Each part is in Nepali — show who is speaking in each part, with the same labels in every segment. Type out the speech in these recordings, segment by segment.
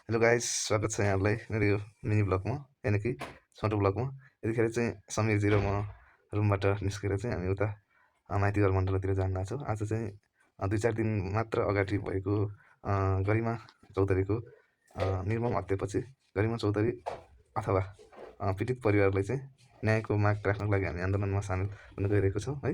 Speaker 1: हेलो गाइस, स्वागत छ यहाँहरूलाई मेरो यो मिनी ब्लगमा यानि कि छोटो ब्लगमा। यतिखेर चाहिँ समीरजी र म रुमबाट निस्केर चाहिँ हामी उता माइतीघर मण्डलतिर जान लाग्छौँ। आज चाहिँ 2-4 दिन मात्र अगाडि भएको गरिमा चौधरीको निर्मम हत्यापछि गरिमा चौधरी अथवा पीडित परिवारलाई चाहिँ न्यायको माग राख्नको लागि हामी आन्दोलनमा सामेल हुन गइरहेको छौँ है।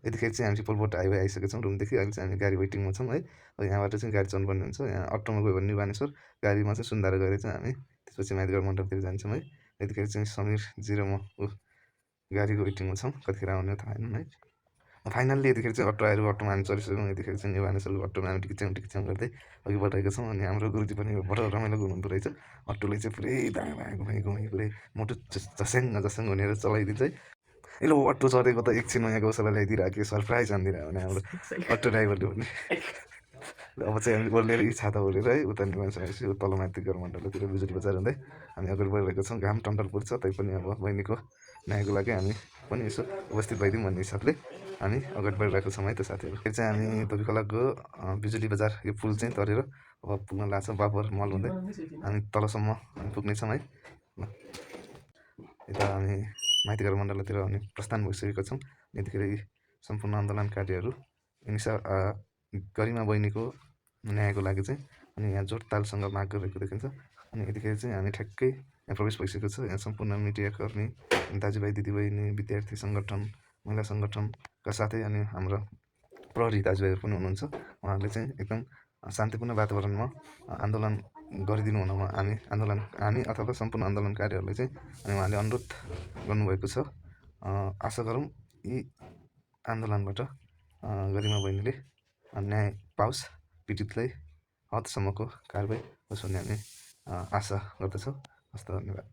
Speaker 1: यतिखेर चाहिँ हामी पोलपोट हाइवे आइसकेका छौँ रुमदेखि। अहिले चाहिँ हामी गाडी वेटिङमा छौँ है। यहाँबाट चाहिँ गाडी चढ्नुपर्ने हुन्छ। यहाँ अटोमा गयो भने निबानेश्वर, गाडीमा चाहिँ सुन्धार गएर चाहिँ हामी त्यसपछि माइतीघर मण्डलतिर जान्छौँ है। यतिखेर चाहिँ समीरजी र म गाडीको वेटिङमा छौँ, कतिखेर आउने थाहा छैन है। फाइनल्ली यतिखेर चाहिँ अटो आएर अटोमा हामी चढिसक्यौँ। यतिखेर चाहिँ निबानेश्वरको अटोमा हामी टिकिच्याङ गर्दै अघि बढाइरहेका छौँ। अनि हाम्रो गुरुजी पनि बडो रमाइलो हुनुहुँदो रहेछ। अटोले चाहिँ पुरै दायाँ घुमाइ पुरै मोटो झस्याङ हुनेर चलाइदिन्छ है। यसले अटो चढेको त एकछिनमा यहाँ गौशाला ल्याइदिइरहेको सरप्राइज आनिदिरहेको भने हाम्रो अटो ड्राइभरले भने अब चाहिँ हामी ओर्लेर यी छाता ओर्लेर है उता निभाइसकेपछि तल माइतीघर मण्डलतिर बिजुली बजार हुँदै हामी अगाडि बढिरहेको छौँ। घाम टन्टल पुग्छ तैपनि अब बहिनीको न्यायको लागि हामी पनि यसो उपस्थित भइदिउँ भन्ने हिसाबले हामी अगाडि बढिरहेको छौँ है त साथीहरू। फेरि चाहिँ हामी धोबीखोलाको बिजुली बजार यो पुल चाहिँ तरेर अब पुग्न लाग्छौँ। बाबर मल हुँदै हामी तलसम्म हामी पुग्नेछौँ है। यता हामी माइतीघर मण्डलतिर हामी प्रस्थान भइसकेका छौँ। यतिखेर यी सम्पूर्ण आन्दोलनकारीहरू गरिमा बहिनीको न्यायको लागि चाहिँ अनि यहाँ जोडतालसँग माग गरेको देखिन्छ। अनि यतिखेर चाहिँ हामी ठ्याक्कै यहाँ प्रवेश भइसकेको छ। यहाँ सम्पूर्ण मिडियाकर्मी, दाजुभाइ दिदीबहिनी, विद्यार्थी सङ्गठन, महिला सङ्गठनका साथै अनि हाम्रो प्रहरी दाजुभाइहरू पनि हुनुहुन्छ। उहाँहरूले चाहिँ एकदम शान्तिपूर्ण वातावरणमा आन्दोलन गरिदिनु हुनमा हामी अथवा सम्पूर्ण आन्दोलनकारीहरूलाई चाहिँ अनि उहाँले अनुरोध गर्नुभएको छ। आशा गरौँ यी आन्दोलनबाट गरिमा बहिनीले न्याय पाओस्, पीडितलाई हदसम्मको कारबाही होस् भन्ने हामी आशा गर्दछौँ। हस्त धन्यवाद।